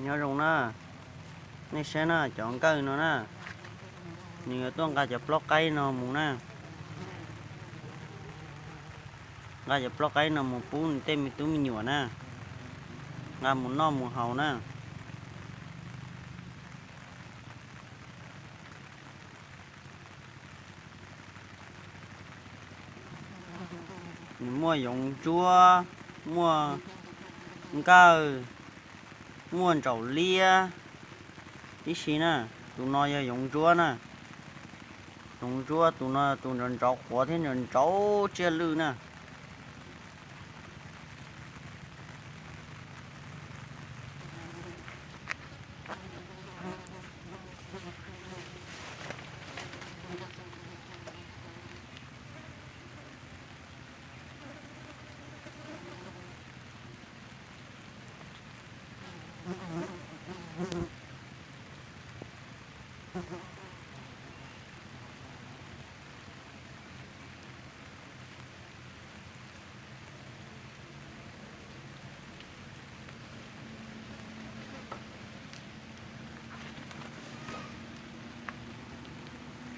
Nyob zoo na, nej saib na, cov nkawj no na, nws yuav tuaj nqa cov plaub qaib no mus na, nqa cov plaub qaib no mus pub nws tej me tub me nyuam na, nqa mus noj mus haus na. Nws muaj yoov ntsuab, muaj nkawj, muaj ntsaum liab tib si na. Tus no yog yoov ntsuab na. Yoov ntsuab tus no tus ntsov ntsov quav thiab ntsov ntsov tsiaj lwj na.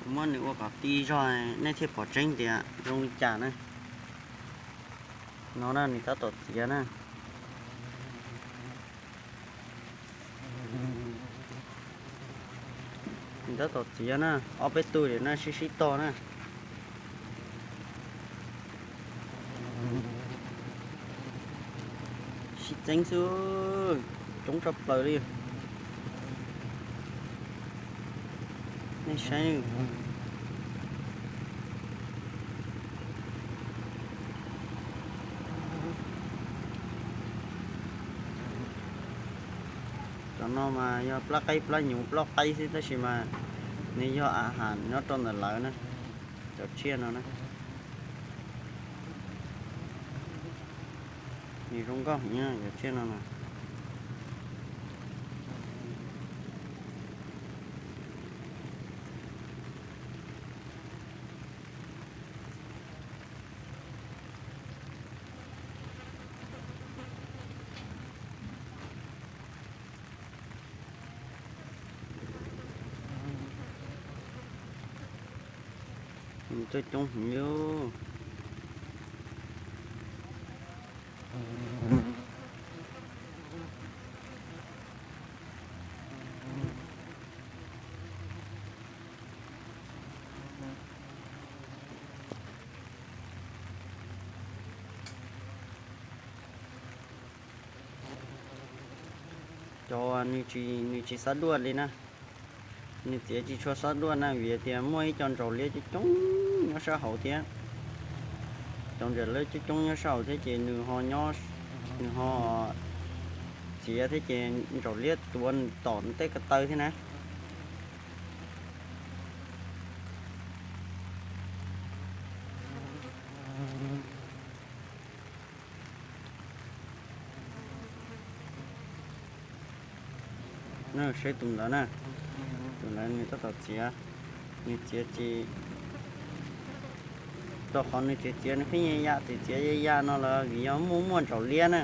Kuv muab nws ua kom ti zog nej thiaj pom tseeb tias zoo li cas na. No na, nws tab tom txiav na. Nws tab tom txiav na, ob peb tug na sib sib tog na. Sib txeeb xwb, coob tshaj plaws li. Nej saib, cov no mas yog plab qaib plab nyuv plaub qaib xwb tab sis mas nws yog a has nyob rau ntawm lawv na, cov tsiaj no na. Nws zoo nkauj heev cov tsiaj no na. Tuaj coob heev li. Cov nws tsis, nws tsis xob duaj li na. Nws txiav tsis tshua xob duaj na vim tias muaj ib co ntsaum liab coob coob nyob sab hauv thiab. Cov ntsaum liab coob coob nyob sab hauv thiab ces nws ho nyob, nws ho txiav thiab ces ntsaum liab tuav nws tom nws tej ko taw thiab na. Saib tus ntawd na, tus ntawd nws tab tom txiav, nws txiav ces, rau qhov nws txiav txiav nws pheej ya ya txiav txiav ya ya no los vim yog muaj muaj ntsaum liab na,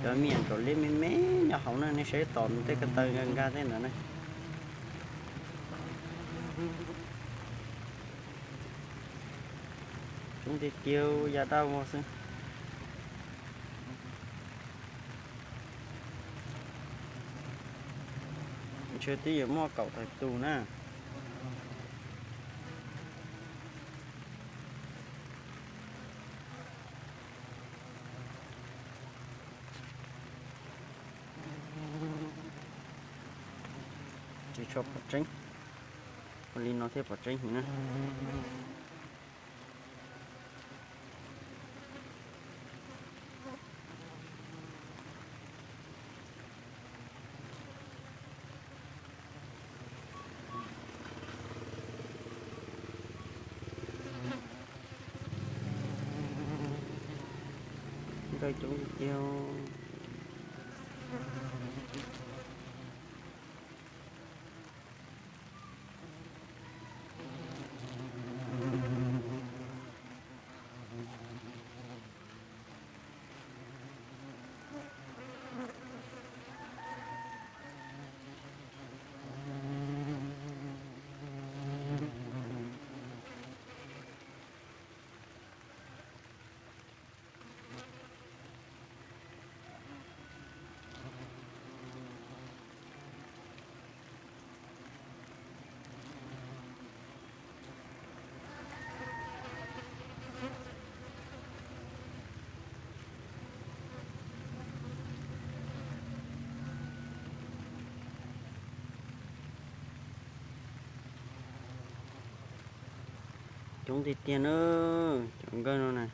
cov me nyuam ntsaum liab me me nyob hauv na, nej saib tom nws tej ko taw nkag nkag tej ntawd na. Coob tiag tiag ya dab vog xwb. Ntshe twb yuav muaj kaum tawm tus na. Tsis tshua pom tseeb, ua li no thiaj pom tseeb heev na. Nkawj coob tiag tiag. Zoo tiag tiag na, cov nkawj no na.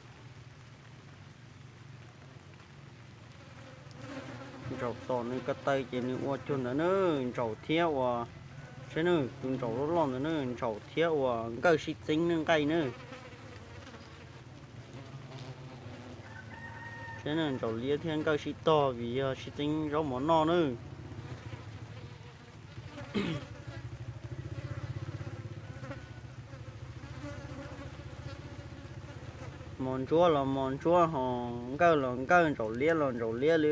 Ntsaum tom nws ko taw ces nws ua cuag ntawd na, ntsaum thiab uas, saib na, tus ntsaum loj loj ntawd na, ntsaum thiab uas nkawj sib txeeb ne nqaij na. Saib na, ntsaum liab thiab nkawj sib tog vim yog sib txeeb zaub mov noj na. Mos ntsuab los mos ntsuab ho, nkawj los nkawj, ntsaum liab los ntsaum liab li.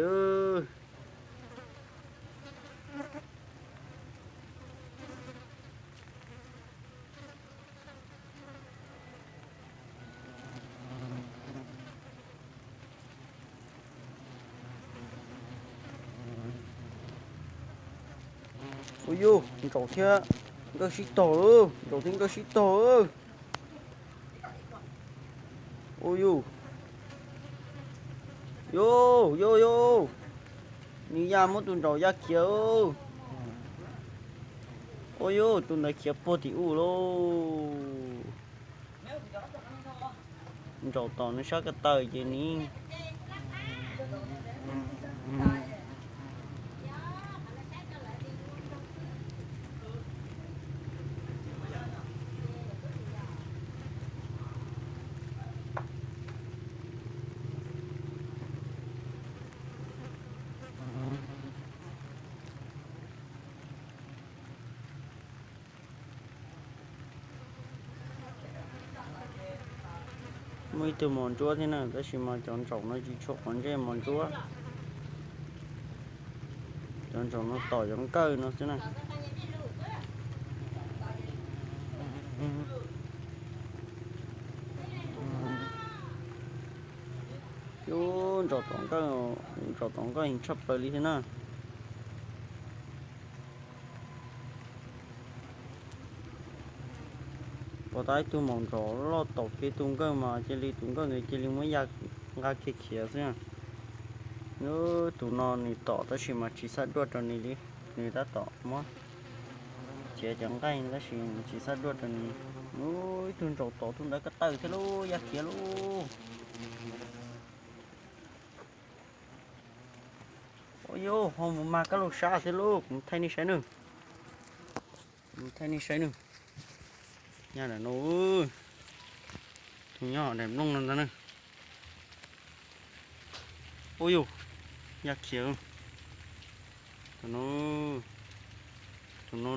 Ua yus, ntsaum thiab nkawj sib tog, ntsaum thiab nkawj sib tog. Ua yus, yus, yus, yus, nws ya muab tus ntsaum ya khiav. Ua yus, tus ntawd khiav puag tim u lauj. Ntsaum tom nws sab ko taw ces nws Muaj ib tug mos ntsuab thiab na, tab sis mas cov ntsaum no tsis tshua quav ntsej mos ntsuab. Cov ntsaum no tom cov nkawj no xwb na. Yus, ntsaum tom nkawj, ntsaum tom nkawj heev tshaj plaws li thiab na. Pom tau ib tug maum ntsaum loj tom kev tus nkawj mas cia li tus nkawj ntawd cia li muab ya nqa kiag khiav xwb. Tus no nws tom tab sis mas tsis xav duaj rau nws li, nws tab tom muab khiav cov nqaij tab sis tsis xav duaj rau nws. Ub, ib tug ntsaum tom tus ntawd ko taw thiab lauj, ya khiav lauj. Ua yus, ho mus mag kab laug sab thiab lauj, kuv mus thaij nej saib nawb. Kuv mus thaij nej saib nawb. Nyob ntawm no, tus nyob daim nplooj no ntag na. Ua yus, ya khiav. Tus no, tus no,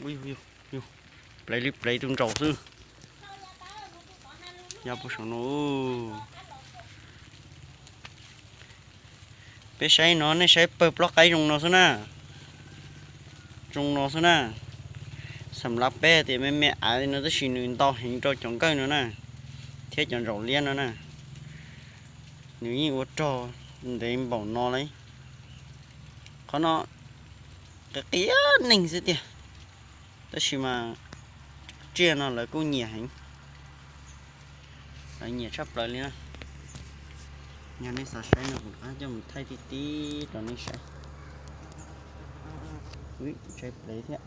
ua yus, yus, plev li plev tus ntsaum xwb. Ya puag saum no. Peb saib no, nej saib pawg plaub qaib zoo no xwb na. Zoo no xwb na. Xam lav peb tias me me av no tab sis nws ntau heev rau cov nkawj no na, thiab cov ntsaum liab no na. Nws yeej ua rog ntev npaum no li. Qhov no qia qia neeg xwb tiag, tab sis mas tsiaj no lawv kuj nyiam heev. Lawv nyiam tshaj plaws li na. Yog nej xav saib no kuv rov qab coj mus thaij tib tib rau nej saib. Ub, tshaib plev thiab.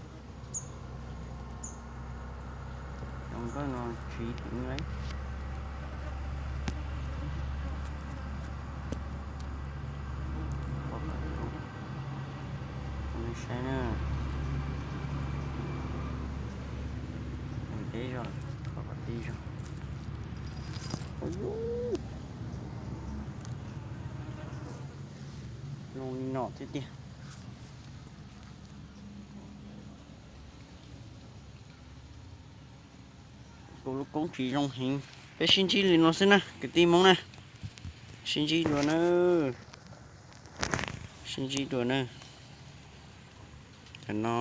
Cov nkawj no tsiv heev li. Saib na. Teb zog, qhov teb zog. Zoo li no thiab tiag. Kuv lub koob tsis zoo heev. Peb sib ntsib li no xwb na kwv tij Hmoob na. Sib ntsib dua na. Sib ntsib dua na. Tam no